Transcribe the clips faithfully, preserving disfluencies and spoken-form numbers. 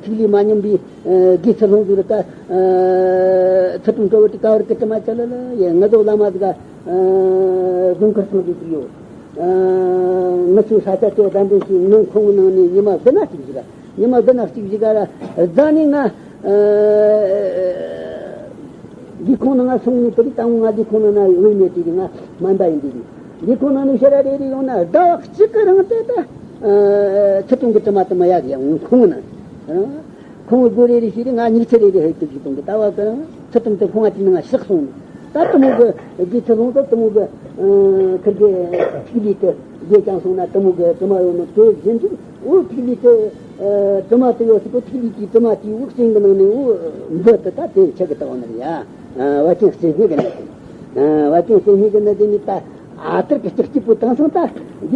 ཐིག་ལེ་མ་ཉམས་པའི་དགེ་ཚུལ་སློང་ཟུར་ཀ་ཚུལ་ཁྲིམས་སྤྲོ་བོ་དེ་ཀ་བར་ཀི་དྲི་མ་ཅ་ལ་ལ་ཡེ་ང་ཚོ་བླ་མ་ཟིག་ག་དགོངས་ཁར་སོང་དུས་ཟིག་ཡོད། ང་ཚོའི་ས་ཆ་དེ་བདམས་པའི་ཞིག་ངན་ཁོང་གི་ནང་ནས་ཉི་མ་བདུན་ན་གཅིག་ཞིག་ག་ཉི་མ་བདུན་ན་གཅིག་ཞིག་ག་ར་རྫ་ནས་ང་ལས་ཁུངས་ནང་ང་སོང་ནས་དེ་རིང་ད་ང་ལས་ཁུངས་ནང་ན་ཡོད་མེད་དེ་ང་སྨན་པ་ཡིན་དུས་ལས་ཁུངས་ནང་ནས་ཕྱིར་ར་རེ་རེ་ཡོང་ན་ཟླ་བ་གཅིག་གི་རིང་དེ་ད་ཚུལ་ཁྲིམས་ཀྱི་དྲི་མ་དེ་མ་ཡལ་གི་ཡང་ཁོང་ན། ཁོང་སྒོ་རེ་རེ་ཞིག་རེ་ང་མྱིག་ཆུ་རེ་རེ་ཧེ་ཏུ་ཞིག་གཏོང་གི་ད་བ་གི་ཚུལ་ཁྲིམས་དེ་ཁོང་ང་དེ་ནང་ང་ཤག་སོང་ནས་ད་དུ་མོ་གི་དགེ་ཚུལ་སློང་དུ་དུ་མོ་གི་ཁིར་གི་ཐིག་ལེ་དེ་རྒྱས་ཀྱང་སོང་ན་དུ་མོ་གི་དྲི་མ་ཡོད་ནོ་དེ་བཞིན་དུ་འོ་ཐིག་ལེ་དེ་དྲི་མ་དེ་ཡོད་སྲིད་པོ་ཐིག་ལེ་དེའི་དྲི་མ་དེའི་འོ་སེང་གི་ནང་ནས་འོ་འབུ་དེ་ད་དེ་ཆག་གི་ད་བ་ནི་རེད་ཡ། བ་ཅན་སེང་སྙིགས་གི་ནི་དེ་བ་ཅན་སེང་སྙིགས་གི་ནི་དེ་ནི་ད། ཨ་ཐར་གྱི་ལྕགས་ཀྱི་བུ་དང་སང་ད་དགེ་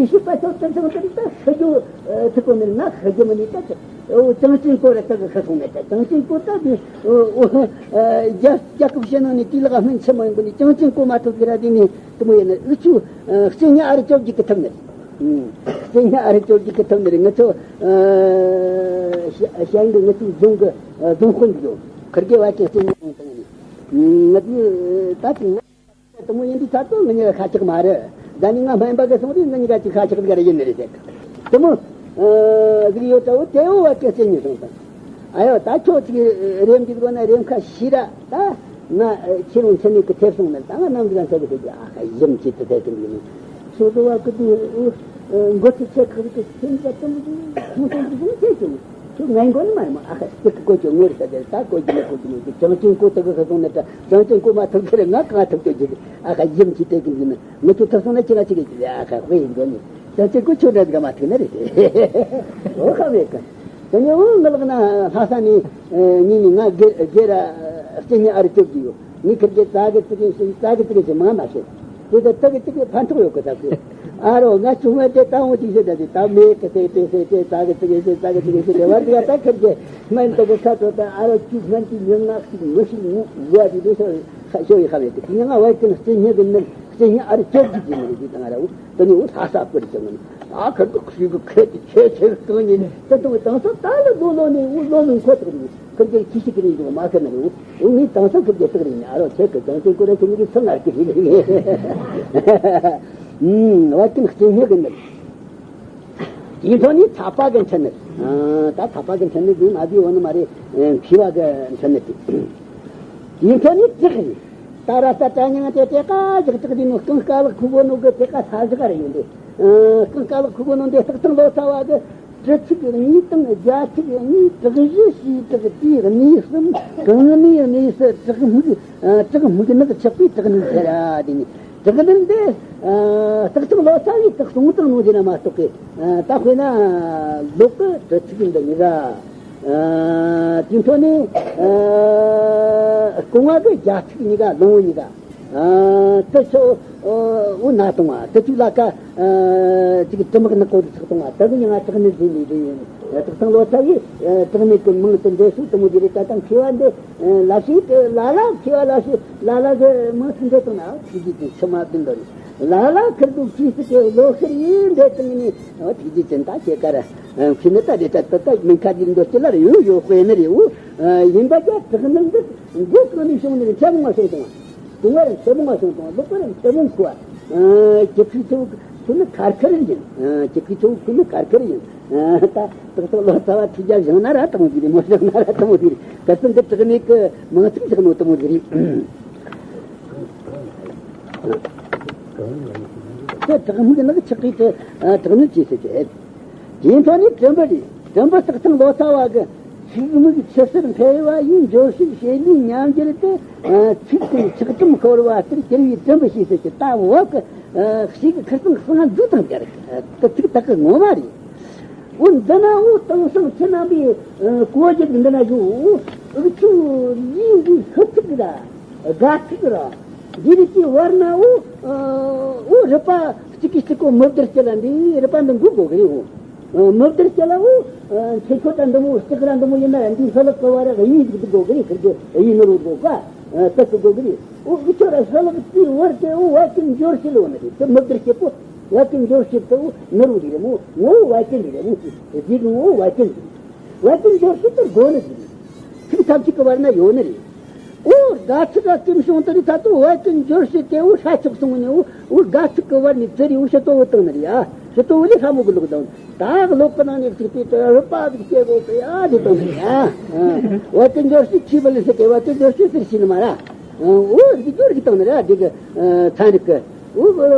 བཤེས་པ་ཆོག་ཏུ་སང་ད་ད་ཤི་རྒྱུ་ཐུབ་པོ་མེད་ན་ཤི་རྒྱུ་མི་ནི་ད་ཨོ་ཅང་ཅིན་གོ་ར་ད་གི་ཤི་སོང་མེད་ད་ཅང་ཅིན་གོ་ད་དེ་ཨོ་རྒྱ་རྒྱ་ཁབ་ཤེ་ནང་ནས་དེ་ལ་ག་སྨན་ཆེ་མ་ཡིན་པ་ནི་ཅང་ཅིན་གོ་མ་ཐུབ་གི་ར་དེ་ནི་དུ་མོ་ཡིན་ན་ཨུ་ཆུ་སྐྱེ་ཉ་ཨ་རི་ཅོབ་ཀྱི་གི་ཐུབ་ནི་སྐྱེ་ཉ་ཨ་རི་ཅོབ་ཀྱི་གི་ཐུབ་ནི་ང་ཚོ་ཤ་ཡང་གི་ང་ཚོ་རྫོང་གི་རྫོང་དཔོན་འདུག་ཁར་གི་བ་ཅན་སྐྱེ་ཉ་ཡོང་ཐང་ནི་ང་དེ་ད་དེ་ང་། དུ་མོ་ཡིན་དུས་ཚ་ཏོ་ང་གཉིས་ཀ་ཁ་ཆག་མ་རེད། ད་ནི་ང་སྨན་པ་གི་སོང་དུས་ང་གཉིས་ཀ་ཅིག་ཁ་ཆག་གི་རེད་ཡིན་ནི་རེད་ཟེར། དུ་མོ་ཟིག་ཡོད་ད་འོ་དེ་འོ་བ་ཀི་སེ་ཉི་སོང་དང་། ཨ་ཡོ་ད་ཁྱོད་ཅིག་རེམ་འདི་གོ་ན་རེམ་ཁ་ཤི་ར་ད་ང་ཁྱེད་རང་ཚེ་ནི་ཀི་ཐེབས་སོང་ནི་ད་ང་ནམ་ཟིག་ཚ་གི་ཟེར་གི་ཨ་ཁ་ཡིམ་ཅི་ཏི་ཟེར་གི་འདུག་ནི། སོ་སོ་བ་ཀི་དུ་འོ་འགོ་ཚུགས་ཚེ་ཁ་རི་ཀི་ཁྱེད་འདི་ག་ཏུ་མོ་ཁོང་ཚོ་འདི་གོ་ཚེ་ཅུང་། ཁྱོད་ངན་གོ་ནི་མ་རེད་མོ། ཨ་ཁ་སྟེགས་ཀྱི་གོ་ཅོ་ངོ་རེ་ས་དེ་ད་གོ་ཅི་ནི་གོ་ཅི་ནི་ཅང་ཅིན་གོ་ད་གི་ཁ་སོང་ནི་ད་ཅང་ཅིན་གོ་མ་ཐུབ་ཁེ་རེ་ང་གང་ཐུབ་ཏེ་ཅི་ཨ་ཁ་ཡིམ་ཅི་ཏེ་གི་ནི་ངི་ཆུ་ཐུབ་སོང་ན་ཅི་ང་ཅི་གི་ཅི་ཨ་ཁ་ཧོ་ཡིན་གོ་ནི་ཅང་ཅིན་གོ་ཆུ་འདྲ་གི་མ་ཐུབ་ན་རེད་དེ་འོ་ཁ་མེད་གི་དེ་ནི་འོ་ང་ལག་ན་ལྷ་ས་ནི་ཉིན་ནི་ང་སྒེ་སྒེ་ར་སྐྱེ་ཉི་ཨ་རི་ཅོབ་ཀྱི་ཡོད། ངས་ཁིར་གེ་ཙག་གི་ཙི་གེ་ཞིག་ཙག་གི་ཙི་གེ་ཞིག་མང་མ་བཤད། དེ་ད་ཙག་གི་ཙི་གེ་ཕན་ཐོགས་ཡོད་གི་ཟེར་གི། ཨ་རོ་ང་ཆུང་མ་དེ་ད་འོ་དེ་ཞེ་ད་དེ་ད་མེད་གི་ཟེར་དེ་ཟེར་དེ་ཙག་གི་ཙི་གེ་ཞིག་ཙག་གི་ཙི་གེ་ཞིག་དེ་བར་དེ་ད་ཁིར་གེ་སྨན་དོ་གི་ཁ་ཚོ་ད་ཨ་རོ་ཁྱོད་སྨན་དེ་ཉུང་ང་ཞིག་མི་ཞིག་ངུ་དགོས་དེ་དེ་ཤོ་ཤོ་ཡི་ཁ་མེད་དེ་དེ་ང་བའི་ཀུན་སྐྱེ་ཉེ་གི་ནི་སྐྱེ་ཉེ་ཨ་རི་ཅོབ་ཀྱི་ཅི་མི་རེད་དེ་ད་ང་ར་འུ་དེ་ནི་འུ་ལྷ་ས་སྐོར་ཅི་མི་ནི་ད་ཁིར་གི་ཁྱོད་གི་ཁེ་དེ་ཁེ་ཁེ་གི་གང་ཉིན་དེ་དང་དང་ས་ད་ལ་ལོ་ལོ་ནི་འུ་ལོ་ལོ་ཁོ་ཐག་རེད། ཁིར་གེ་ཁྱི་ཞིག་གི་རིང་དུ་མ་ཁེ་ན་རེད། འུ་ངའི་དང་སང་ཁིར་གེ་སྟག་རིང་ཨ་རོ་ཁྱེད་ཀྱི་དང་སང་ཀུ་རེ་ཁྱེད་ངའི་སང་ཨར་གི་རིང་རིང་། བ་ཀུན་སྐྱེ་སྙིང་གི་ནི། དེའི་ཐོག་ནས་ཚ་པ་གི་འཕྲིན་ནི། ད་ཚ་པ་གི་འཕྲིན་ནི་དེ་མ་བསྡུས་འོ་ནི་མ་རེད། མཁས་པ་གི་འཕྲིན་ནི་དེ། དེའི་ཐོག་ནས་དྲག་རེད། ད་ར་ས་དྲ་མྱང་དེ་དེ་ཀ་ཞག་དྲག་དེ་ནི་རྐང་ཀ་ལག་ཁུ་གོ་ནོ་གི་དེ་ཀ་ས་ཞག་རེ་ཡོད་འདི། རྐང་ཀ་ལག་ཁུ་གོ་ནོ་འདི་སྟག་ཚང་ལོ་ཚ་བ་གི། གྲི་ཚིགས་གཉིས་དང་རྒྱ་ཚིགས་གཉིས་དྲག་བཞི་ཞེས་གྲགས་དེའི་གནས་གསུམ་གང་གནས་གནས་སུ་དྲག་སྨུག་ཨ་དྲག་སྨུག་ནག་ཆགས་པའི་དྲག་གནས་ཟེར་ར་དེ་ནི་དྲག་གནས་འདི་ཨ་སྟག་ཚང་ལོ་ཚ་བའི་དྲག་སོང་དང་ནོ་ཟེར་ན་མ་གཏོགས་གི་ཨ་ད་དཔེར་ན་ལོག་གི་གྲི་ཚིགས་འདི་གཉིས་ཀ་ཨ་དེ་འཕྲོ་ནས་ཨ་རྐང་བ་གི་རྒྱ་ཚིགས་གཉིས་ཀ་ལོང་བོ་གཉིས་ཀ་ཨ་དེ་ཚོ་འོ་ན་གཏོང་བ་དེ་ཚོའི་ལ་ཀ་ཨ་ཅིག་དྲི་མ་ནག་པོ་དེ་ཚོ་གཏོང་བ་དེ་གི་ཡང་ང་དྲག་ནི་ཟིན་ནི་དེ་ཡིན། དྲག་ཚང་ལོ་ཚ་གི་དྲག་ནི་གི་མིང་དེ་འདྲ་ཞིག་དེ་མོ་དེ་རེད། ད་ལྟ་མཁས་པ་འདི་ལ་ཞིག་ལ་ལ་མཁས་པ་ལ་ཞིག་ལ་ལ་གི་མིང་དེ་འདྲ་གཏོང་ན་ཐུགས་རྗེ་ཅན་ཕྱི་མ་བདུན་འདོར་ལ་ལ་ཁིར་དུ་ཁྱི་སི་གི་ལོ་ཤེར་ཡིན་འདྲ་དང་ནི་ཐུགས་རྗེ་ཅན་ད་ཁྱེད་ཀ་ར་མཁས་ནི་ད་རེད། ད་ད་ད་མིང་ཁ་དེ་འདོར་ཅི་ལ་རེ་ཡོད་ཡོད་དཔེ་ནི་རེད། འོ་ཡིན་པ་ཀྱང་དྲག་ནི་འདི་མགོ་གང་ནས་བྱུང་ནི་རེད། ཁྱེད་མོ་ང་སོང་དང་། དུང་བ་རེ་མཚེ་མོ་ང་སོང་དང་། ལོག་པ་རེ་མཚེ་མོ་ཁུ་བ། ཨ་ཀྱི་ཁུ་ཚོ་ཁུ་ནི་ཁར་ཁར་ཡིན། ཨ་ཀྱི་ཁུ་ཚོ་ཁུ་ནི་ཁར་ཁར་ཡིན། ཨ་ད་ཏག་ཏག་ལོ་ཚ་བ་ཁྲི་རྒྱ་བཞེངས་ན་ར་དང་གི་རེད། མོ་བཞེངས་ན་ར་དང་གི་རེད། ག་ཚོད་འདི་དྲག་ནས་ཀི་མང་ཚིག་བཞག་ནོ་དང་གི་རེད། དེ་དྲག་མིག་ནག་ཆགས་ཀྱི་དེ་དྲག་ནས་ཅི་ཟེར་གི། དེའི་ཐོག་ནས་དྲན་པ་རེད། དྲན་པ་སྟག་ཚང་ལོ་ཚ་བ་གི། ཚིག་མིག་ཆུ་སེར་འཕེལ་བ་ཡིས་འབྱོར་ཕྱུག་བྱེད་ལས་ཉམས་འགྱུར་ཏེ། ཚིག་དང་ཆག་གྲུམ་ཤོར་བ་ལྟར་གྱུར་པའི་དྲན་པ་ཞེས་ཟེར་གྱི་ད་བབ་ཀྱི་ཞིག་གི་ཁིར་ཚང་གསང་རྫུ་དང་སྦྱར་གི་ཚིག་དག་གི་ངོ་མ་རེད། འོ་འདི་ན་འོ་དེང་སང་ཁྱེད་རྣམ་པས་གོ་རྒྱུ་འདི་ན་ཡོད། འུ་ཆོ་ཡིན་འདི་ཤོད་ཚིག་གི་ད། དགའ་ཚིག་ར། འདི་རིགས་ཀྱི་བར་ན་འོ། འོ་རུས་པ་གཅིག་གིས་གཅིག་གོ་མི་བདར་སྐྱེ་ལ་འདི་རུས་པ་འདི་འགུལ་དགོས་ཀྱི་རེད་འོ། མི་བདར་སྐྱེ་ལ་འོ། ཚེ་འཕོས་ད་འདི་མོ་སྐྲག་ར་འདི་མོ་ཡིན་ན་འདི་ཧ་ལ་ཀ་བ་ར་གཡས་འཇུག་ཏུ་དགོས་ཀྱི་རེད། ཁིར་གི་གཡས་ནུ་རུ་དགོས་ཀ། ཏི་ཀི་དགོས་ཀྱི་རེད། འོ་འུ་ཆོ་ར་ཧ་ལ་གི་དེའི་བར་དེ་འོ་བ་ཀུན་འབྱོར་སྐྱེ་ལོ་ནི་རེད། དེ་མི་བདར་སྐྱེ་པོ་བ་ཀུན་འབྱོར་སྐྱེ་དེ་འོ་ནུ་རུ་རེད་མོ། ངོ་བོ་བ་ཀུན་རེད་མོ། ཟིག་ངོ་བོ་བ་ཀུན་རེད། བད་ཀན་སྦྱོར་དུས་དེ་དགོས་ནི་རེད། ཚིག་ཐམས་ཅད་ཀྱི་བར་ན་ཡོད་ནི་རེད། འོ་དགའ་ཚིག་ག་ཙམ་བྱུང་དེ་རེད། ད་དུང་བད་ཀན་སྦྱོར་བྱེད་དེ་འོ་ཧྲ་ཆག་སོང་ནས་འོ་འོ་དགའ་ཚིག་གི་བར་ནས་ཙི་རེ་འོ་ཕྱི་ཏོ་བོ་བཏང་ནི་རེད་ཡ། ཕྱི་ཏོ་བོ་ལས་ཧྲ་མོ་གི་ལུག་དང་། ད་གི་ལོག་གི་ནང་ནས་ཚིག་དེ་དེ་རུ་པ་ཟིག་སྐྱེ་དགོས་ཟེར་ཡ་དེ་དང་ཡ། བད་ཀན་སྦྱོར་བྱེད་ཆི་བ་ལས་ཟེར་གི་བད་ཀན་སྦྱོར་བྱེད་ཟེར་ཤེས་ནི་མ་ར། འོ་རིག་སྦྱོར་གི་དང་ནི་ར་དེ་གི་ཚན་རིག་གི། འོ་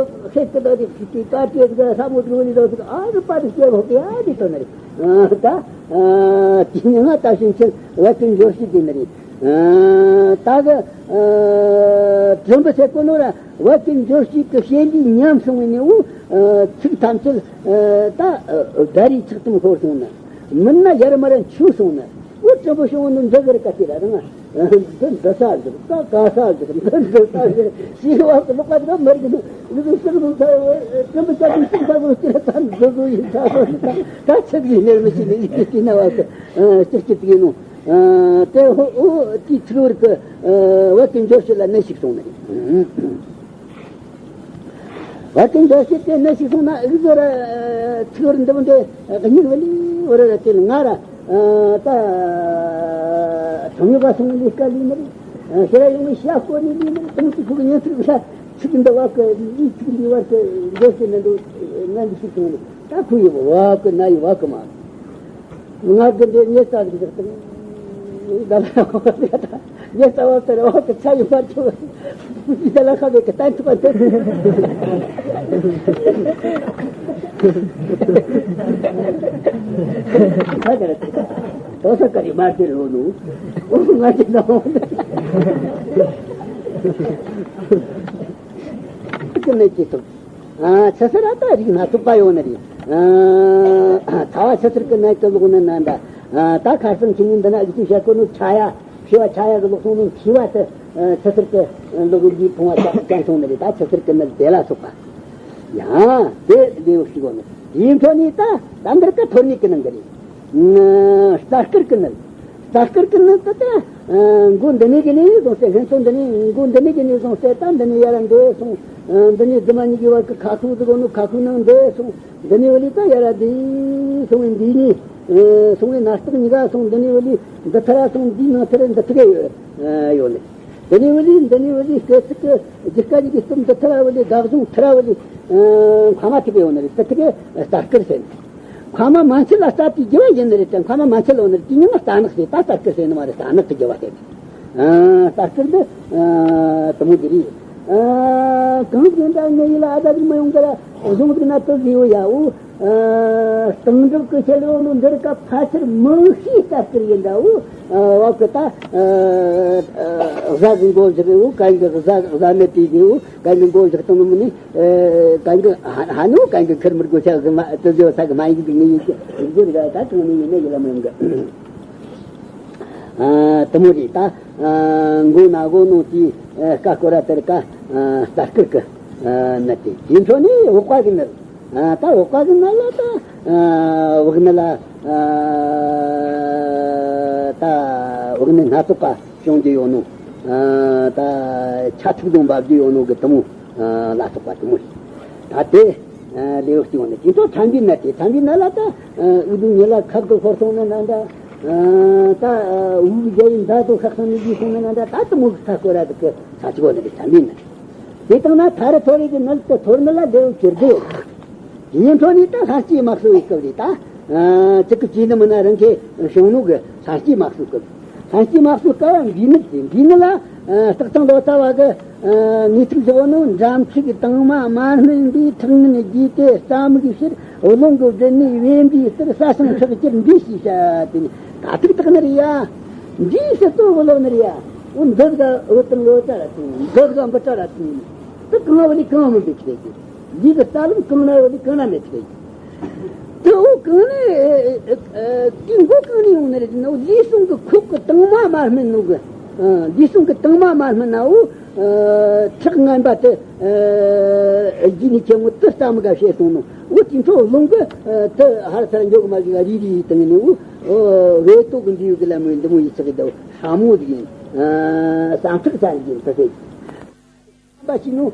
ཁྱེད་ཀྱི་ད་དེ་ཁྱེད་ཀྱི་ཀ་ཏེ་གི་ས་མོ་དྲུག་ནི་དང་ཟིག་ཨ་རུ་པ་དེ་སྐྱེ་དགོས་གི་ཡ་དེ་དང་ནི་རེད། ད་དེ་ནི་ང་ད་ཕྱིན་ཆད་བད་ཀན་སྦྱོར་བྱེད་དེ་ནི་རེད། ད་གི་དྲན་པ་ཟེར་གོ་ནོ་ར། བད་ཀན་སྦྱོར་བྱེད་ཀྱི་བྱེད་ལས་ཉམས་སོང་བའི་ནི་འོ། ཚིག་ཐམས་ཅད་ད་ད་རེས་ཚིག་ཙམ་ཤོར་སོང་ན། མིན་ན་ཡར་མར་འཆུག་སོང་ན། འོ་དྲན་པ་བྱུང་ནི་འདི་གར་ག་ཏེ་ར་རང་། འདི་འདི་ས་ཟིག་ད་ག་ས་ཟིག་འདི་འདི་ས་ཟིག་ཞེས་བ་གི་ལོག་པ་དེ་མར་གི་ནི་ལུག་ཟིག་ལུག་ས་དྲན་པ་ཅག་གི་ཤིང་ས་གོ་ཅི་ལ་ད་འདི་གོ་ཡིན་ད་གོ་ད་ད་ཚིག་གི་ནེར་མི་ཤེས་ནི་ཡིན་གི་ན་བ་གི་སྤྱིར་སྤྱིར་གི་ནོ། དེ་འོ་དེའི་ཚིག་བར་གྱི་བད་ཀན་སྦྱོར་བྱེད་ལ་གནས་ཤིག་སོང་ནི་རེད། བད་ཀན་སྦྱོར་བྱེད་དེ་གནས་ཤིག་སོང་ན་འུ་ཚོ་ར་ཚིག་བར་འདི་མོ་འདི་སྙིགས་བ་ལི་བ་ར་ར་དེ་ལ་ང་ར་ད་ཐོང་ཡོད་པ་སོང་ལས་ཀ་ལས་ནི་རེད། ཤེས་ར་ཡོང་བའི་ཤ་སྐོར་ནི་ལས་ནི་རེད། དེ་མོ་ཚིག་ཁུ་གི་ཉན་ཚིག་ཤ་ཚིག་འདི་བ་གི་འདི་ཚིག་འདི་བར་གྱི་སྦྱོར་བྱེད་ནི་འདུག་ང་འདི་ཤིག་སོང་ནི་ད་ཁུ་ཡོད་པ་བ་གི་ན་ཡི་བ་གི་མ། ང་གི་འདི་ཉེ་ས་འདི་ཟེར་ཏེ། ད་ལ་ཉེ་ས་བ་ཟེར་བ་གི་ཆ་ཡོད་པ་ཚོ། ད་ལ་ཁ་བའི་གི་ཏན་ཐུབ་པ་འདི། ད་ག་རེ་དོ་ས་ཀ་རི་མ་དེ་རོ་ནུ། ང་དེ་ནོ། ཀི་ནེ་ཅི་ཐུབ། ཆུ་སེར་ར་ད་རིགས་སྣ་ཚོགས་པ་ཡོད་ནི་རེད། ཚ་བ་ཆུ་སེར་གི་ནད་ཀྱི་ལོག་ནི་ན་འདྲ། ད་ཁ་སང་ཁྱེད་ཉིད་འདི་ན་ཨི་ཅི་བཤད་གོ་ནོ་ཆ་ཡ་མཁྲིས་པ་ཆ་ཡ་གི་ལོག་སོང་ནི་མཁྲིས་པ་དེ་ཆུ་སེར་གི་ལོག་འདིའི་ཕུང་བ་ཅན་སོང་ནི་རེད། ད་ཆུ་སེར་གི་ནད་དེ་ལ་སོགས་པ་ཡང་དེ་ལེའུ་ཞིག་ཡོད་ནི་ཡིན་ཐོག་ནས་ད་ད་འདིར་ཀ་ཐོར་ནི་ཀི་ནང་གི་རེད། རྩ་དཀར་གི་ནད། རྩ་དཀར་གི་ནད་དེ་ད། མགོ་འདི་ནས་གི་ནས་བཟུང་སྟེ་སྔོན་ཚོ་འདི་ནས་མགོ་འདི་ནས་གི་ནས་བཟུང་སྟེ་ད་འདི་ནས་ཡར་འདི་སོང་། འདི་ནས་རྫི་མ་གཉིས་ཀྱི་བར་གྱི་ཁ་ཁུ་ཟིག་གོ་ནོ་ཁ་ཁུ་ནང་འདི་སོང་། འདི་ནས་བ་ལི་ད་ཡར་འདི་སོང་བའི་འདི་ནས་སོང་བའི་ན་སྟག་གཉིས་ཀ་སོང་། འདི་ནས་བ་ལི་འདི་ཐ་ར་སོང་། འདི་ནང་ཐ་ར་འདི་ཐ་ག་ཡོད་ཡོད་ནས། འདི་ནས་བ་ལི་འདི་ནས་བ་ལི་སྐེ་ཚིག་གི་རྒྱུད་ཀ་གཉིས་ཀྱི་གཏུམ་འདི་ཐ་ར་བ་ལི་དགའ་གཞུང་ཐ་ར་བ་ལི་མཁའ་མ་ཐུག་གི་ཡོད་ནི་རེད། དེ་ཐུག་གི་རྩ་དཀར་ཟེར་ནས། མཁའ་མ་མ་མཆེད་ལ་རྩ་དེའི་རྒྱུ་བ་ཡིན་ནི་རེད་དེ། མཁའ་མ་མ་མཆེད་ལོ་ནི་རེད། དེ་ཉིད་ལ་རྩ་ནག་ཟེར། ད་རྩ་དཀར་ཟེར་ནི་མ་རེད། རྩ་ནག་གི་རྒྱུ་བ་ཟེར་ནི། རྩ་དཀར་འདི་དེ་མོ་འདི་རེད། གང་ཟེར་ན་ངའི་ཡིད་ལ་ཨ་ད་ཟིག་མ་ཡོང་གི་ར་གཞུང་ཟིག་ན་དུ་ཟིག་ཡོད་ཡ། འོ་སྟེང་སྒྲུབ་ཀྱི་ཆེད་ལོ་ནི་འདིར་ཀ་ཕལ་ཆེར་མང་ཤོས་རྩ་དཀར་ཡིན་འདྲ། འོ་བ་གི་ད་གཟའ་གི་མགོ་བཞག་ཡོད། གན་གི་གཟའ་གཟའ་མེད་དུས་ཡོད། གན་གི་མགོ་བཞག་སྟེང་མི་ནི། གང་གི་ཧ་ནོ་གང་གི་ཁིར་མིར་གོ་ཆ་གི་མ་དེ་ཚོ་ས་གི་མ་ཡིན་གི་ངེས་ཡིན་གི་རིག་རྒྱུ་རིག་ད་དྲང་ནི་ཡིན་ནི་ཡིན་ལ་མི་ཡོང་གི། དེ་མོ་རེད་ད། མགོ་ན་གོ་ནོ་དེ་ཀ་ཀོ་ར་དེར་ཀ་རྩ་དཀར་གི་ནད་དེ་དེ་འཕྲོ་ནི་འོག་པ་གི་ནད། ད་འོག་པ་གི་ནད་ལ་ད་འོག་ནད་ལ་ད་འོག་ནད་སྣ་ཚོགས་པ་བྱུང་རྒྱུ་ཡོད་ནོ། ད་ཆ་ཚིག་དང་འབབ་རྒྱུ་ཡོད་ནོ་གི་དེ་མོ། ལ་སོགས་པ་དེ་མོ་རེད། ད་དེ་ལེའུ་སྟེང་ནས་དེ་ཚོ་ཚན་པའི་ནད་དེ། ཚན་པའི་ནད་ལ་ད་འུ་དུ་ཉི་ལ་ཁབ་ཏུ་ཤོར་སོང་ན་ན་འདྲ། ད་འུ་རྒྱ་ཡི་མདའ་དུ་ཤག་སོང་ནི་ལུས་སོང་ན་ན་འདྲ། ད་དེ་མོ་གི་ཁ་སྐོར་ར་དུ་གི་ས་ཆི་གོ་ནི་གི་ཚན་པའི་ནད། དེ་དང་ན་ཐ་རི་ཐོ་རི་གི་ནད་དུ་ཐོར་ནི་ལ་ལེའུ་བཅུ་བདུན་ཡོད། དེའི་འཕྲོ་ནས་ད་ལྷ་སྐྱེས་མ་གསོ་བའི་སྐབས་རེད་ད། ཚིག་གི་བཅུས་ནི་མིན་ན་རང་གི་བྱུང་ནོ་གི་ལྷ་སྐྱེས་མ་གསོ་སྐབས། ལྷ་སྐྱེས་མ་གསོ་སྐབས་འདི་ནི་དེ་འདི་ནི་ལ། སྟག་ཚང་ལོ་ཙཱ་བ་གི་ངེས་ཚིག་བཞག་ནོ། འགྲམ་ཚིག་དྭངས་མ་དམར་སྨན་འདིས་ཁྲག་ངན་རྒྱས་ཏེ་རྩ་མིག་ཕྱིར། རླུང་གི་སྦྲུལ་ནི་བས་འདིའི་ལྟར། ས་ཞིང་ཁྲག་གྱུར་འདི་ཞེས་བྱ་སྟེ། ད་ཐུག་དག་ནི་རེད་ཡ། འདིའི་ཕྱིར་དུ་བུ་ལོ་ནི་རེད་ཡ། འོ་འདི་ག་འོ་དང་ལོ་ཙཱ་ར་དང་འདི་ག་འབུ་ཏྲ་ར་དང་། དེ་གང་བ་ནི་གང་མིན་པའི་ཁྱེད་ཀྱི། འདི་གི་རྩ་ལམ་གང་ན་ཡོད་ནི་གང་ན་མེད་ཀྱི། དེ་འོ་གང་ནས་དེ་མགོ་གང་ནས་ཡོང་ནི་རེད་ཟེར་ན། འོ་ལུས་ཟུངས་ཀྱི་ཁོག་གི་དྭངས་མ་མ་སྨིན་ནོ་གི། ལུས་ཟུངས་ཀྱི་དྭངས་མ་མ་སྨིན་ན་འོ་ཁྲག་ངན་པ་དེ་རྒྱུ་ནི་ཁྱེད་མོ་དེ་རྩ་མི་ག་བཤད་སོང་ནོ། འོ་དེ་ཚོ་རླུང་གི་དེ་ཧར་སར་འཇོག་མ་ཞིག་རི་རི་བཏང་ནས་འོ་རེ་ཏོག་གི་འདི་ཡོད་གི་ལ་མོ་འདི་མོ་ཡི་ཚག་གི་དེ་ཧྲ་མོ་ཟིག་ཡིན། སམ་ཁྲག་ཚ་ཟིག་ཡིན་དེ་ཚོ། པ་ཞིག་ནོ།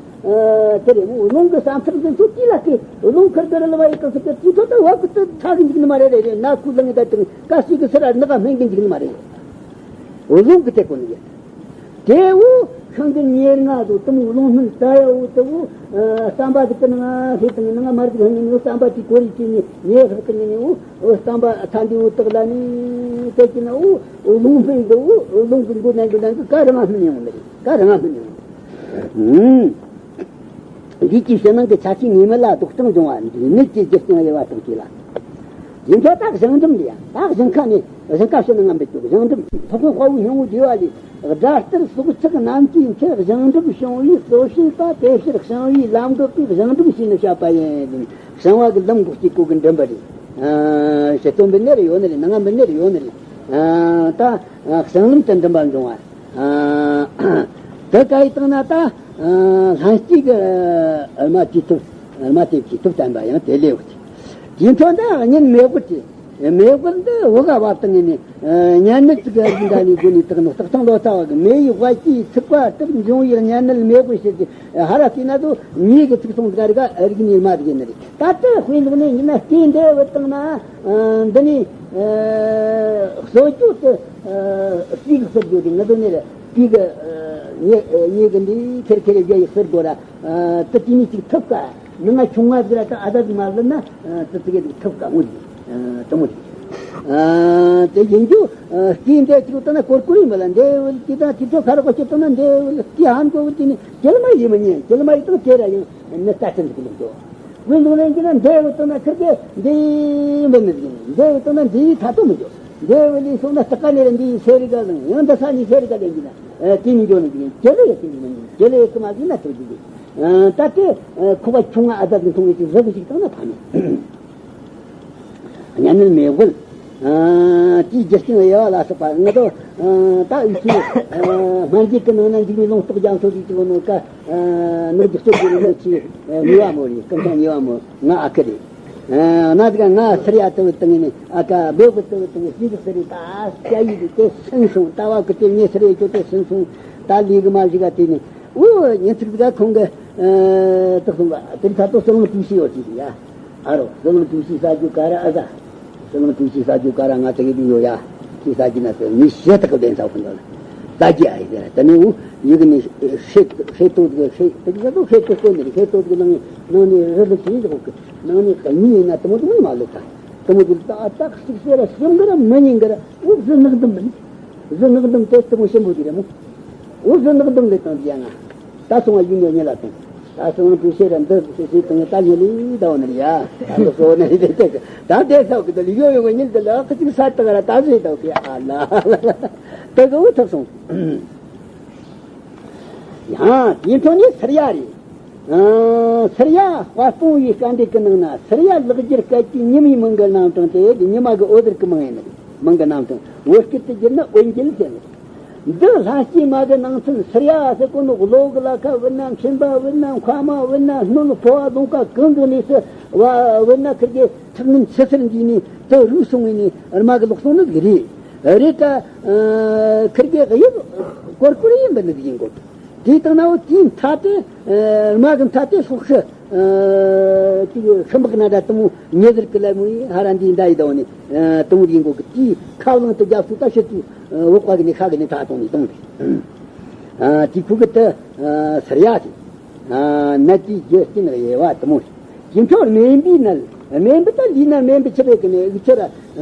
དེ་རེད་མོ། རླུང་གི་བསམ་ཚུལ་འཛིན་ཚུལ་དེ་ལ་དེ་རླུང་ཁུར་གི་རལ་བ་ཡི་གི་ཚུལ་གི་དེ་ཚོ་ད་བ་གི་དུ་ཚ་གི་འཇིག་ནི་མ་རེད། རེད་རེད། ན་ཁུ་ལང་གི་ད་དེ་ཀ་ཤི་གི་སི་ར་ནག་སྨན་གི་འཇིག་ནི་མ་རེད། རླུང་གི་དེ་གོ་ནི་ཡ། དེ་བོ་ཤིང་གི་ཉེར་ལྔ་དུ་དུ་མོ་རླུང་སྣུམ་ཙ་ཡ་བོ་དུ་བོ། བསམ་པ་དེ་གི་ནང་ཧེ་དང་ནང་མར་གི་ཧེ་ནི་བསམ་པ་དེ་གོ་རི་ཅི་ནི་ཉེ་ཧེ་དང་ནི་བོ་བསམ་པ་ཐ་འདི་བོ་དག་ལ་ནི་དེ་གི་ན་བོ་རླུང་སྣུམ་དུ་བོ་རླུང་གི་མགོ་ནང་གི་ནང་གི་ཀ་ར་ང་སྣུམ་ཡོང་ནི་རེད། ཀ་ར་ང་སྣུམ་ཡོང་། འདི་ཀྱི་ཕྱི་ནང་གི་ཆ་ཤས་ངེས་མེད་ལ་ལྡོག་ཕྲེང་འབྱུང་བ་འདི་ནད་ཀྱི་རྒྱུ་རྐྱེན་དབྱེ་བ་དང་བཅས་ལ། ཡིན་ཐོག་ད་གཞང་འགྲམ་ལ་ཡ། ད་གཞང་ཁ་ནས་གཞང་ཁ་ཕྱི་ནང་ངམ་པའི་ཅོག་གཞང་འགྲམ་ཐོག་ཁོ་དཔའ་བོའི་སྙིང་བོ་བདེ་བ་ལས། དགྲ་ལྟར་སྲོག་ཆགས་རྣམས་ཀྱི་མཐའ་གཞང་འགྲམ་བྱུང་བའི་གཙོ་བྱས་པ་དེ་ཕྱིར་གཞང་བའི་ལམ་འགག་གི་གཞང་འགྲམ་ཞེས་ནི་བྱ་བ་ཡིན། གཞང་བ་གི་ལམ་འགོག་གི་གོ་གི་འགྲིམ་པ་རེད། ཞེ་སྟོན་པའི་གནས་རེ་ཡོད་ནི་རེད། ནང་ང་མི་གནས་རེ་ཡོད་ནི་རེད། ད་གཞང་ལམ་དུ་འགྲིམ་པ་འབྱུང་བ། དེ་ག་ཡི་སྟེང་ན་ད་ལྷན་སྐྱེས་ཀྱི་ཨ་མ་དེ་ཐུབ། ཨ་མ་དེ་གི་ཐུབ་བསྟན་པ་ཡང་དེ་ལས་འོག་ཅིག་དེའི་འཕྲོ་ད་གཉེན་མེ་བོར་གྱི། མེ་བོར་འདི་བུ་ག་བར་དུ་ངེས་ནས་གཉན་ནད་ཅིག་གི་རིགས་འདྲ་ནས་དགོས་ནས་དག་ནོ། སྟག་ཐང་ལོ་ཙཱ་བ་གི་མེ་ཡི་དབལ་གྱིས་ཚིག་པ་ལྟར་འབྱུང་བའི་གཉན་ནད་མེ་བོར་ཞེས་ཏེ་ཧ་ར་བལྟས་ན་དུ་ཉེ་གི་ཚིག་ཐུང་འདི་ག་རིག་གནས་མ་དགོས་ནི་རེད། ད་ལྟ་དཔེ་འཇོག་ནས་ཡིན་ན་སྐྱེས་འདས་བུད་བཏང་ན་འདི་ནས་གསོ་སྐྱོ་དུ་སྲིད་གི་ཟེར་རྒྱུ་དེ་ང་ཚོ་ནས་རེད། དེ་གི་ཉེ་ཉེ་གི་འདི་ཁེར་ཁེར་རྒྱ་ཡིག་ཟེར་དགོས་ར། དུ་དེ་ནས་ཅིག་ཐུབ་ཀ་ནི་ང་ཆུང་ང་ཟིག་ར་ད་ཨ་ད་ཟིག་མ་ཟིག་ན་དུ་ཙི་གེ་ཟིག་ཐུབ་ཀ་མོ་ཟིག་དུ་མོ་ཟིག་དེ་ཡིན་རྒྱུ་སྐྱེས་འདས་ཅིག་ལྟ་ན་ཀོར་ཀོར་ཡིན་པ་ལ་འདས་བུད་དེ་དང་དེ་ཚོ་ཁ་རོག་ག་ཅིག་ལྟ་ན་འདས་བུད་སྐྱེས་ཧན་གོ་བུད་དེ་ནི་ཇེལ་མ་ཡིན་མ་ཉན་ཇེལ་མ་ཡིན་དང་དེ་ར་ཡིན་ནི་ལྟ་ཚུལ་འདི་གི་ལུགས་འདུག་དངོས་འདུག་ལན་གྱི་ན་འདས་བུད་ལྟ་ན་ཁིར་གེ་འདི་ཡིན་པ་ནི་ཡིན། འདས་བུད་ལྟ་ན་འདི་ཡིན་ཐ་དོ་མི་འཇོག་འདས་བུད་ལས་སོང་ན་སྟག་ཀ་ནས་ར་འདི་ཡིན་ཤེས་རིག་ག་ལང་ཡང་འདི་ས་ནས་ཤེས་རིག་ག་ལེན་གྱི་ན་དེ་མི་འཇོག་ནི་ཡིན། ཇེ་ལེ་ཡ་དེ་མི་ཡིན། ཇེ་ལེ་ཡ་ཀི་མ་ཟིན་ན་ཐུར་གྱི་འདུག་ད་ལྟའི་ཁོ་པ་ཆུང་ང་ཨ་ད་དུ་མཐོང་བའི་ཅིག་རི་གི་ཅིག་བཏང་ན་ཐ་མེད། གཉན་ནད་མེ་བོར། དེའི་རྒྱུ་རྐྱེན་དབྱེ་བ་ལ་སོགས་པ་ང་ཚོ་ད་ཡིད་ཆེས་སྨན་རྒྱུད་ཀྱི་ནང་ན་འཇིགས་མེད་ལུང་རྟོགས་རྒྱ་མཚོ་གིས་ཅིག་ནོ་ཀ་ནུབ་རྒྱུ་སྤྱོད་དགོས་ནོ་ཆེ་ཉེ་བ་མོ་རེད། སྐུ་མཚམས་ཉེ་བ་མོ་ང་ཨ་ཁུ་རེད། ན་ཟིག་ང་སིར་ཡ་ཏུ་བུ་དང་ནི་ཨ་ཀ་བེ་གུ་ཏུ་བུ་དང་ནི་སི་འདུག་སི་རི་ད་སྐྱ་ཡི་དུ་དེ་སེང་སོང་ད་བ་གི་དེ་ངས་སིར་ཡ་ཅོ་དེ་སེང་སོང་ད་ལི་གི་མ་ཞིག་ག་དེ་ནི་འུ་ཉིན་ཚིག་ཟིག་ག་ཁོང་གི་དུ་སོང་ག་དེ་ད་ཏོ་སོང་དུ་ཤི་ཡོད་ཅིག་ཡ། ཨ་རོ། ཟི་ལིང་ཏུའུ་ཤི་ཟ་རྒྱུ་ག་ར་ཨ་ཟ། ཟི་ལིང་ཏུའུ་ཤི་ཟ་རྒྱུ་ག་ར་ང་ཚ་གི་དུ་ཡོད་ཡ། ཤི་ཟ་རྒྱུ་ན་ཟེར་མི་ཤེས་ཐག་གི་ལྡན་ཚ་ཁོ་འདོད་ལ། ཟ་རྒྱུ་ཨ་ཡི་ཟེར་ད་ནི་འུ་ཡི་གི་ནི་ཤེ་ཤེ་ཏོ་གི་ཤེ་ཏོ་གི་ཤེ་ཏོ་ཤེ་ཏོ་ཀོ་ནི་ཤེ་ཏོ་གི་ནང་ནང་ནི་རི་ལི་ཅི་ཟེར་གོ་གི་ནང་ནི་ག་ཉི་ཡིན་ན་དུ་མོ་དུ་མོ་མ་ལོ་ད། དུ་མོ་དུ་ད་ཨ་ཏག་ཤིག་ཟེར་ར་སེམས་གི་ར་མི་ཉིན་གི་ར་འུ་ཟི་ནག་དུམ་མིན། ཟི་ནག་དུམ་དེ་དུ་མོ་ཤེན་པོ་དི་ར་མོ། འུ་ཟི་ནག་དུམ་ལེ་དང་དི་ཡ་ང་། ད་སོང་བ་ཡུལ་ཉོ་ཉེ་ལ་དང་། ད་སོང་བ་དུས་ཤེས་ར་འདི་ཤེས་ཤེས་དང་ད་ཉེ་ལི་ད་བ་ནི་ཡ། ད་ལོ་སོ་ནི་དེ་དེ་ད་དེ་ཚོགས་གི་ད་ལི་ཡོ་ཡོ་གི་ཉིན་དེ་ལ་ཁ་ཅིག་ས་ཏག་ར་ད་ཟེ་ད་གི་ཨ་ལ། ད་གི་འུ་ཐུབ་སོང་། ཡང་དེ་ཐོག་ནས་སིར་ཡ་རེད། སིར་ཡ་དཔལ་སྤུངས་པའི་སྐད་འདི་གི་ནང་ན་སིར་ཡ་ལེགས་སྦྱར་སྐད་ཀྱི་ཉི་མའི་མིང་གི་རྣམ་གྲངས་དེ་ཉི་མ་གི་འོད་ཟེར་གི་མིང་ཡིན་ནི་རེད། མིང་གི་རྣམ་གྲངས་འོད་སྐད་དུ་བསྒྱུར་ན་འོད་འགྱེལ་ཟེར་ནི་རེད། འདི་ལྷན་སྐྱེས་མ་གི་ནང་ཚན་སིར་ཡ་ཟེར་གོ་ནོ་གློ་གི་ལ་ཁ་བུད་ན་མཆིན་པ་བུད་ན་མཁལ་མ་བུད་ན་སྣོད་ཕོ་བ་རྫོང་ཁ་གང་གི་གནས་སུ་བ་བུད་ན་ཁིར་གི་ཁྲག་ངན་ཆུ་སེར་འདུས་ནས་དུ་རུལ་སོང་བའི་ནས་རྨ་གི་ལོག་སོང་ནི་ཟིག་རེད། རེད་ད། ཁིར་གི་དབྱིབས་ཀོར་ཀོར་ཡིན་པ་ནི་ཟིག་ཡིན་གོ། དེའི་སྟེང་ན་འོ་དེའི་མཐའ་དེ། རྨ་གི་མཐའ་དེ་སོག་ཤི། ཅིག་ཤི་འབག་ན་འདྲ་དུ་མོ་ཉེ་ཟེར་གི་ལ་མོ་ཡི་ཧ་ར་འདི་འདྲ་ཡི་དོ་ནི། དུ་མོ་ཡིན་གོ་གི་དེའི་ཁ་བླངས་དུ་རྒྱབ་སུ་ད་ཤི་དུ་འོག་པ་གི་ནི་ཁ་གི་ནི་ཐ་གཏོང་ནི་གཏོང་རེད། དེ་ཁུ་གི་དུ་སིར་ཡ་དེ། ནད་དེའི་རྒྱུ་རྐྱེན་དབྱེ་བ་དུ་མོ་རེད། དེ་འཕྲོ་སྨན་པའི་ནད། སྨན་པ་ད་ལུས་ན་སྨན་པ་ཆི་རེད་གི་ནི་འུ་ཚོ་ར།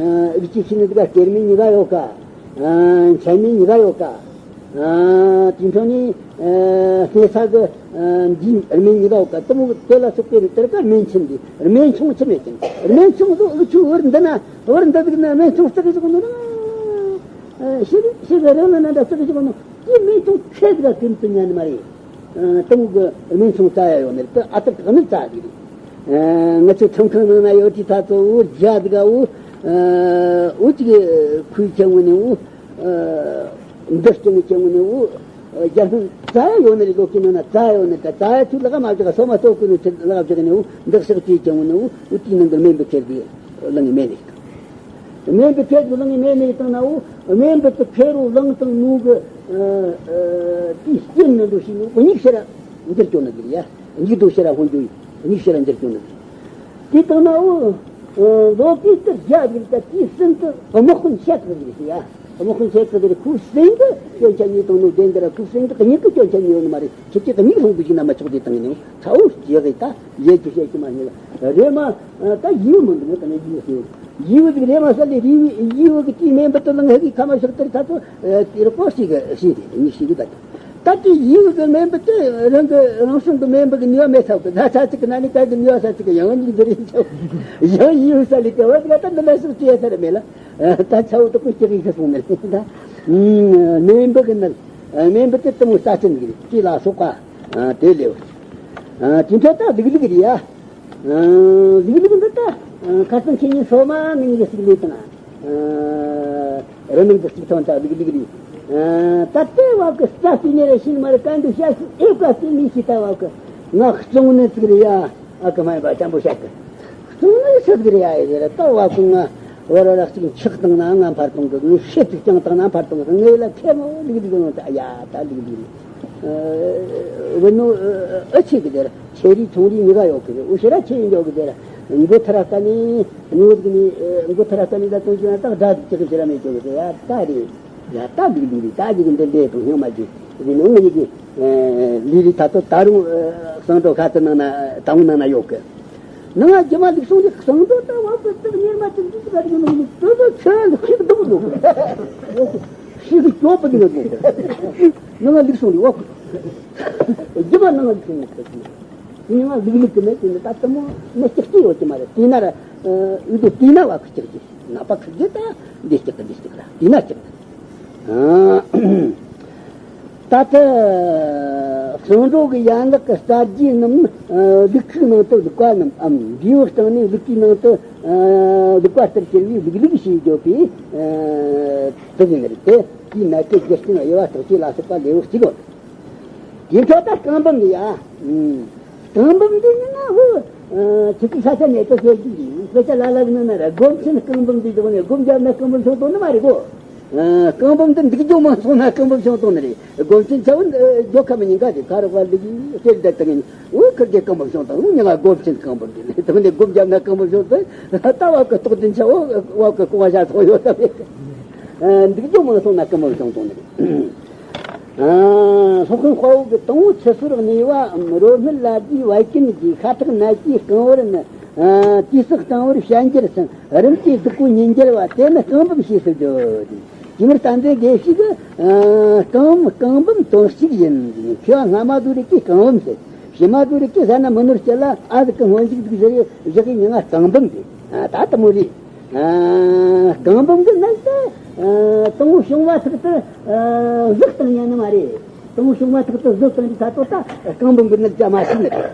འུ་ཅི་ཤི་ནི་དུ་ག་སྐྱེར་མི་གཉིས་ཀ་ཡོད་ཀ། མཆན་མི་གཉིས་ཀ་ཡོད་ཀ། དེ་འཕྲོ་ནི། སྨན་ས་གི་འདི་སྨན་གཉིས་ཀ་ཡོད་ཀ་དུ་མོ་དེ་ལ་སོགས་པའི་རིགས་དེར་ཀ་སྨན་ཆུང་འདི་སྨན་ཆུང་ཆི་མེད་ཀྱང་སྨན་ཆུང་དུ་འུ་ཆུ་བར་འདི་ན་བར་འདི་དུ་ན་སྨན་ཆུང་རྩི་གི་བཞག་ནོ་ན། ཤི་ཤི་གི་རེ་ལ་ན་འདྲ་རྩི་གི་བཞག་ནོ་དེ་སྨན་ཆུང་ཁྱེད་དུ་ག་ཀུན་ཏུ་ཉན་ནི་མ་རེད། ཏུང་གི་སྨན་ཆུང་རྩ་ཡ་ཡོད་ནི་རེད། ཨ་ཏག་ཏག་ནི་རྩ་གི་རེད། ང་ཚོའི་ཁྲིམས་ཁང་ནང་ན་ཡོད་དུས་ད་ཚོ་འུ་རྒྱ་དགའ་འུ་འུ་ཅིག་ཁུའི་ཆེན་བོ་ནི་འུ་འདི་སྐྱེ་ངི་ཆེན་བོ་ནི་འུ་རྒྱ་སྨན་རྩ་ཡ་ཡོད་ནི་རེད། ལོ་ཀི་ནང་ན་རྩ་ཡ་ཡོད་ནི་རེད། རྩ་ཡ་ཚུར་ལག་མ་བཞག་སོ་མ་སོ་ཀུ་ནི་ཚུར་ལག་བཞག་ནི་འུ་འདི་ཤག་དེའི་ཆེན་བོ་ནི་འུ་འུ་དེའི་ནང་གི་སྨན་པའི་ཁེར་གི་བླངས་ངི་མེད་ནི་རེད། སྨན་པའི་ཁེར་གི་བླངས་ངི་མེད་ནི་རེད་དང་ན་འུ་སྨན་པའི་ཁེར་རུ་བླངས་དང་ནུ་གི་དེའི་རྐྱེན་ནི་འདུ་ཤེས་ནི་འུ་གཉིས་ཤེར། འདིར་སྐྱོན་ནི་འདིར་ཡ། མིག་ཏོ་ཕྱིར་ར་ཧོན་རྒྱུ་ཡིན། མིག་ཕྱིར་ར་འདིར་སྐྱོན་ནི་འདིར། དེ་དང་ན་འོ། ལོ་པའི་ལྟར་རྒྱ་བཞིན་དུ་དེའི་སྲིན་དུ་དམག་དཔོན་བཤད་ཀྱི་འདིར་ཡ། དམག་དཔོན་བཤད་ཀྱི་འདིར་ཁུ་སྲིན་དུ་སྐྱོན་ཆ་གཉིས་དང་ནོ་བདེན་འདིར་ཁུ་སྲིན་དུ་གཉིས་ཀྱི་སྐྱོན་ཆ་གཉིས་ཡོད་ནི་མ་རེད། ཁྱེད་ཀྱིས་མིག་ལྷུང་དུ་ཞིག་ན་མ་ཆོག་དེ་དང་ནི་ཚ་འོ་ཞེས་གི་ད་ཡེ་ཀྱི་བཤད་ཀྱི་མ་ཉེ་བ་རེད་མ། ད་ཡིའུ་མི་འདུག་ད་ནི་ཡིའུ་ཟེར། ཡིའུ་ཟིག་རེད་མ་ཟེར་ལེ་རི་ཡིའུ་གི་དེའི་མེ་འབུད་དུ་ལངས་ཧེ་གི་ཁ་མ་ཤོག་དེར་ད་ཚོ་དེར་ཀོ་ཞིག་གི་ཞིག་རེད་མི་ཞིག་གི་ད། ད་དེ་ཡིའུ་གི་མེ་འབུད་དེ་རང་གི་རང་བྱུང་གི་མེ་འབུད་གི་ནུས་པ་མེད་ཚ་གི་ད་ཚ་ཚིག་གི་ན་ནི་ད་གི་ནུས་པ་ས་ཚིག་གི་ཡང་ནི་འདི་རེད་ཚ། ཡང་ཡིའུ་ས་ལི་གི་བ་གི་ད་འདི་ན་ཤོག་ཅི་ཡ་ས་རེད་མེད་ལ། ད་ཚ་བོ་དུ་ཀུ་ཅི་གི་ཤི་སོང་ནི་རེད་ད། མེ་འབུད་གི་ནི་མེ་འབུད་དེ་དུ་མོ་ས་ཆེན་གི་རེད་ཅི་ལ་སོགས་པ་དེ་ལེའུ། དེ་འཕྲལ་ད་ལིག་ལིག་རེད་ཡ། ལིག་ལིག་འདི་ད་ཁ་སང་ཁྱེད་ཉིད་སོ་མ་ངེད་གཉིས་ཀྱི་ཞིག་ལས་དང་། རི་མིང་དུ་གཅིག་ཐོན་ད་ལིག་ལིག་རེད། ད་ལྟའི་བབ་ཀྱི་རྩ་སྤུས་ནས་རེ་ཤིན་མ་རེ་གན་དུ་བཤད་སུ་ཨེ་བཀའ་སྤུས་མི་ཤེས་ད་བབ་ཀྱི་ང་གཙང་ནི་ཚིག་རེད་ཡ། ཨ་ཀི་མ་ཡིན་པ་ཅན་པོ་བཤད་གི། གཙང་ནི་ཤི་ཟིག་རེད་ཡ་ཨེ་རེད་ད་བབ་ཀྱི་ང་བར་བར་གཅིག་འཁྱག་བཏང་ན་ང་འཕར་གཏོང་གི་ངས་ཤེད་ཅིག་བཅང་བཏང་ན་འཕར་གཏོང་གི་ངས་ལ་ཁེ་མོ་ལིག་ལིག་ནོ་ད་ཡ་ད་ལིག་ལིག་རེད། བུ་ནོ་ཨ་ཆེ་གི་དེར། ཆེ་རིགས་ཆུང་རིགས་གཉིས་ཀ་ཡོད་གི་རེད། འུ་ཤི་ར་ཆེ་ཡིན་ཡོད་གི་དེ་ར། མགོ་ཐ་ར་ཀ་ནི་ངོ་གི་ནི་མགོ་ཐ་ར་ཀ་ནི་ད་དོན་གྱི་ན་ད་སྒྲ་ཅི་གི་ཤི་ར་མེད་ཡོད་གི་དེ་ཡ་ད་རེད། ཡ་ད་འདི་འདི་རེད་ད་འདི་གི་འདི་འདི་དུ་སྙོག་མ་གི་རེད་ནོ་ངེད་ཀྱི་ལི་རི་ད་དོ་ད་རུང་གསང་སྒྲོ་ཁ་ཏུ་ནང་ན་དང་བོ་ནང་ན་ཡོད་གི། ནང་རྒྱུ་མ་ལུགས་སོང་གི་གསང་སྒྲོ་ད་བ་ཀི་ཏི་གཉེར་མ་ཅི་འདི་ཅི་ག་རེ་ཡོད་ནོ་ཏི་ཏི་ཆེ་ལུགས་ཤིག་འདུག་ནོ། ཤིག་གི་སྐྱོ་པ་གི་ནོ། ནང་ལུགས་སོང་ལི་བ་ཀི། རྒྱུ་མ་ནང་ལུགས་སོང་ནོ། ཉི་མ་ལུགས་ལུགས་ཀྱི་མེད་ཀྱི་ནི་ད་ལྟ་མོ་མི་གཅིག་གཅིག་ཡོད་ཀྱི་མ་རེད། དེ་ན་ར་འུ་དེ་དེ་ན་བ་ཁུ་གཅིག་གི་ནག་པ་ཁུ་གི་ད་འདི་གཅིག་གི་འདི་གཅིག་ར་དེ་ན་གཅིག་ད་ལྟ་གསང་སྒྲོ་གི་ཡན་ལག་གི་རྩ་རྒྱུ་རྣམས་ལུག་ཁུག་ནང་དུ་ལུག་པ་རྣམས་འམ་འབྲས་བུ་སྟེང་ནས་ལུག་གུའི་ནང་དུ་ལུག་པ་ལྟར་གྱུར་པའི་ལུག་ལུག་ཞེས་བརྗོད་པའི་དེ་ཡིན་རེད་དེ། དེའི་ནད་ཀྱི་རྒྱུ་རྐྱེན་དབྱེ་བ་དྲུག་ཅུ་ལ་སོགས་པ་ལེའུ་གཅིག་ཡོད། དེ་འཕྲོ་ད་རྐང་འབུམ་འདི་ཡ། རྐང་འབུམ་འདི་ནི་ན་འུ། ཆུ་ཚོད་ས་ཆ་ནས་ཏོ་ཟེར་རྒྱུ་ཡིན། དཔེ་ཆ་ལ་ལ་གི་ནང་ན་ར་སྒོམ་ཆེན་རྐང་འབུམ་འདི་འདུག་ནས་སྒོམ་རྒྱབ་ན་རྐང་འབུམ་ཆུང་གཏོང་ནི་མ་རེད་གོ། རྐང་འབུམ་འདི་འདུག་རྒྱུ་མང་སོང་ན་རྐང་འབུམ་ཆུང་གཏོང་ནི་རེད། སྒོམ་ཆེན་ཆ་བོ་འདི་རྒྱོ་ཁ་མི་ཉན་ག་རེད། ཁ་རོག་པ་འདི་གི་སྐྱེར་བསྡད་དང་ངན་འུ་ཁུར་གི་རྐང་འབུམ་ཆུང་གཏོང་འུ་ཉི་ང་སྒོམ་ཆེན་རྐང་འབུམ་འདི་ནས་དང་ནས་སྒོམ་རྒྱབ་ན་རྐང་འབུམ་ཆུང་གཏོང་ད་བབ་གི་རྟོགས་ལྡན་ཆ་བོ་བབ་གི་ཀོང་བ་ཤ་ཚོགས་ཡོད་ད་མེད་གི། འདུག་རྒྱུ་མང་སོང་ན་རྐང་འབུམ་ཆུང་གཏོང་ནི་རེད། སློབ་དཔོན་དཔའ་བོ་གི་དང་པོ་ཆུ་སོར་གནས་པ་རོ་སྨད་ལ་རྒྱའི་བད་ཀན་གྱི་ཤ་ཁྲག་ནད་ཀྱི་རྐང་བར་ནི། དུས་བསགས་རྐང་བར་བཤད་འགྱུར་ཞིང་རིམ་གྱིས་བདག་པོ་ཉིན་འགྱུར་བ་དེ་ནི་རྐང་འབུམ་ཞེས་སུ་བརྗོད། ཅི་མི་སྟན་ཚེ་དགེ་བཤེས་ཀྱི་རྐང་རྐང་འབུམ་དོན་གཅིག་ཡིན། མཁས་པ་སྔ་མ་དུ་རིག་གིས་རྐང་འབུམ་ཟེར། ཕྱི་མ་དུ་རིག་གིས་ཟ་ན་མི་ནོར་སྤྱི་ལ་ཨ་ཟིག་གི་སྔོན་འཇུག་འདུག་ཟེར་བཞག་གི་མྱིང་ང་རྐང་འབུམ་ཟེར། ད་དུ་མོ་རེད། རྐང་འབུམ་གྱི་ནད་དེ། དང་པོ་བྱུང་བ་ཐག་ཏུ་གཟུགས་བཏང་ཉན་ནི་མ་རེད། དང་པོ་བྱུང་བ་ཐག་ཏུ་གཟུགས་བཏང་རིགས་ད་ལྟོ་ད་རྐང་འབུམ་གྱི་ནད་ཅག་མ་ཤེས་ནི་རེད།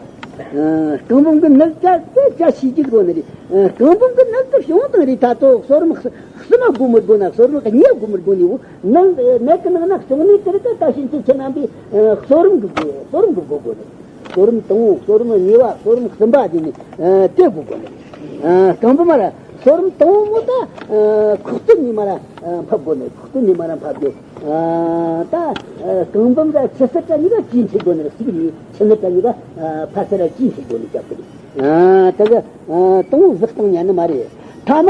རྐང་འབུམ་གྱི་ནད་ཅག་དེ་ཅག་ཤེས་ཀྱི་དགོས་ནི་རེད། རྐང་འབུམ་གྱི་ནད་དུ་བྱུང་བཏང་རིགས་ད་ལྟོ་གསོ་རིམ་གསུམ་མ་དགོས་མི་དགོས་ན་གསོ་རིམ་གཉིས་དགོས་མི་དགོས་ནི་འོ། ནད་ནད་ཀྱི་ནང་ན་བྱུང་ནི་དེ་རིགས་ད་ད་ཕྱིན་ཆད་ཁྱེད་རྣམ་པས་གསོ་རིམ་གྱི་དགོས་གསོ་རིམ་གྱི་དགོས་དགོས་ནི། གསོ་རིམ་དང་པོ་གསོ་རིམ་གཉིས་པ་གསོ་རིམ་གསུམ་པ་དེ་ནི་དེ་དགོས་དགོས་ནི། རྐང་པ་མ་ར་གསོ་རིམ་དང་པོ་ད་ཁོག་སྟོད་ནས་མ་ར་ཕབ་དགོས་ནི། ཁོག་སྟོད་ནས་མ་ར་ཕབ་དགོས། ད་རྐང་པ་ར་ཆུ་སེར་ར་གཉིས་ཀ་གྱིས་འཁྱེར་དགོས་ནི། གཅིག་ནི་ཆུ་སྣོད་ར་གཉིས་ཀ་ཕ་སེར་ར་གྱིས་འཁྱེར་དགོས་ནི་རྒྱབ་དགོས་ནི། ད་གི་དང་པོ་གཟུགས་བཏང་ཉན་ནི་མ་རེད། ཐ་མ་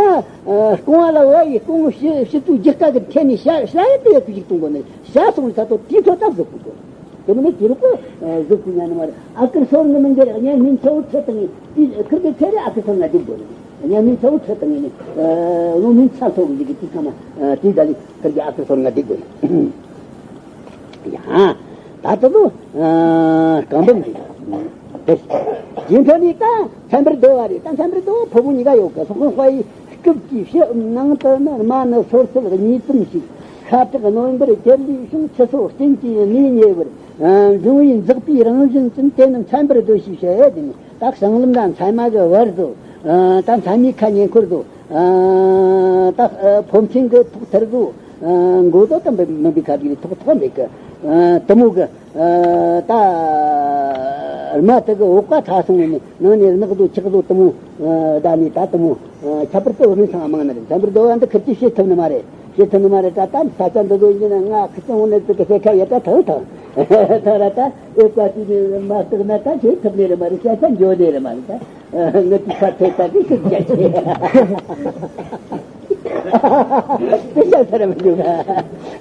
རྐང་བ་ལ་བ་ཡི་རྐང་བ་ཕྱི་ཕྱི་ཚུགས་རྒྱུད་ཀ་གི་ཐད་ནས་ཤ་ཤ་ཡི་དེ་ཡི་ཁུ་ཞིག་གཏོང་དགོས་ནི། ཤ་སོང་ནི་ད་ལྟོ་དེའི་ཐོག་ད་གཟུགས་དགོས་དགོས། དེ་མིན་ནི་དེ་རུ་ཀོ་གཟུགས་ཀྱི་ཉན་ནི་མ་རེད། ཨ་ཀིར་སོར་ནི་མི་འགལ། གཉན་སྨན་ཆ་བོ་ཁྲིད་བཏང་ངས་དེ་ཁིར་གི་ཚེ་རེ་ཨ་ཀིར་སོར་ང་སྒྲིག་དགོས་ནི། གཉན་སྨན་ཆ་བོ་ཁྲིད་བཏང་ངས་ནི་ལོ་སྨན་ཆ་ལྷོ་གི་འདི་གི་དེ་ཚང་མ་དེ་ད་ལི་ཁིར་གི་ཨ་ཀིར་སོར་ང་སྒྲིག་དགོས་ནི། ཡ། ད་ལྟ་ལོ་རྐང་པ་འདི་དེ་རྒྱུན་ཐོག་ནས་ད་མཚན་པར་རྡོ་བ་རེད། ད་མཚན་པར་རྡོ་བ་ཕོ་མོ་གཉིས་ཀ་ཡོད་གི། སློབ་དཔོན་དཔའ་ཡི་སྐུབས་ཀྱི་ཕྱི་ནང་དུ་ནི་རྨ་ནི་སོར་ཚད་གཉིས་ཙམ་ཞིག་ཤ་ཁྲག་རྣོན་པར་གྱུར་ལུས་ཤིང་ཆུ་སོ་སྐྱོན་གྱིས་ནུས་ཉེ་བར་འབྱུང་བའི་འཛག་པའི་རང་བཞིན་ཅན་དེ་ནི་མཚན་པར་རྡོ་ཞེས་བཤད་དེ་ནི། ད་གསང་ལམ་ན་མཚན་མ་གི་བར་དུ། ད་མཚན་མའི་ཁ་ཉེ་འཁོར་དུ། ད་ཕོ་མཚན་གི་ཐོག་ཐར་དུ། མགོ་དོ་དམ་པའི་མུན་པའི་ཁ་དུ་ཐོག་ཐོག་འདེགས་གི། དུ་མོ་གི། ད་རྨ་དེ་གི་འོག་ཀ་ཐ་སོང་ནས་ནང་ནས་རྣག་དོ་ཆག་དོ་དུ་མོ། ད་ནི་ད་དུ་མོ། ཁྱད་པར་དུ་འོ་མའི་ཚང་མང་ན་རེད། མཚན་པར་རྡོ་བ་འདི་ཁིར་གྱིས་བྱེད་ཐུབ་ནི་མ་རེད། བྱེད་ཐུབ་ནི་མ་རེད། ད་ད་ས་ཆ་འདི་དོ་ཡིན་ན་ང་ཁི་ཆང་འོ་ནས་དུ་གི་ས་ཁ་ཡ་ད་ཐང་ཐང་། ད་ར་ད་ཨེ་བཀའ་དྲིན་མ་བརྟགས་ན་ད་བྱེད་ཐུབ་ནི་རེད་མ་རེད། སྐད་ཆ་འགྱོ་ནི་རེད་མ་རེད། ད་ངི་དེ་ཁ་ཐོས་ད་དེ་ཤུགས་རྒྱག་ཆེ། དེ་ཤ་ཚ་ར་མི་འདུག་ག་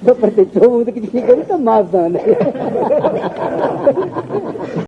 ལྷག་པར་དུ་ཇོ་བོ་འདི་གི་ཅིག་གི་ད་མ་བཟང་ནི།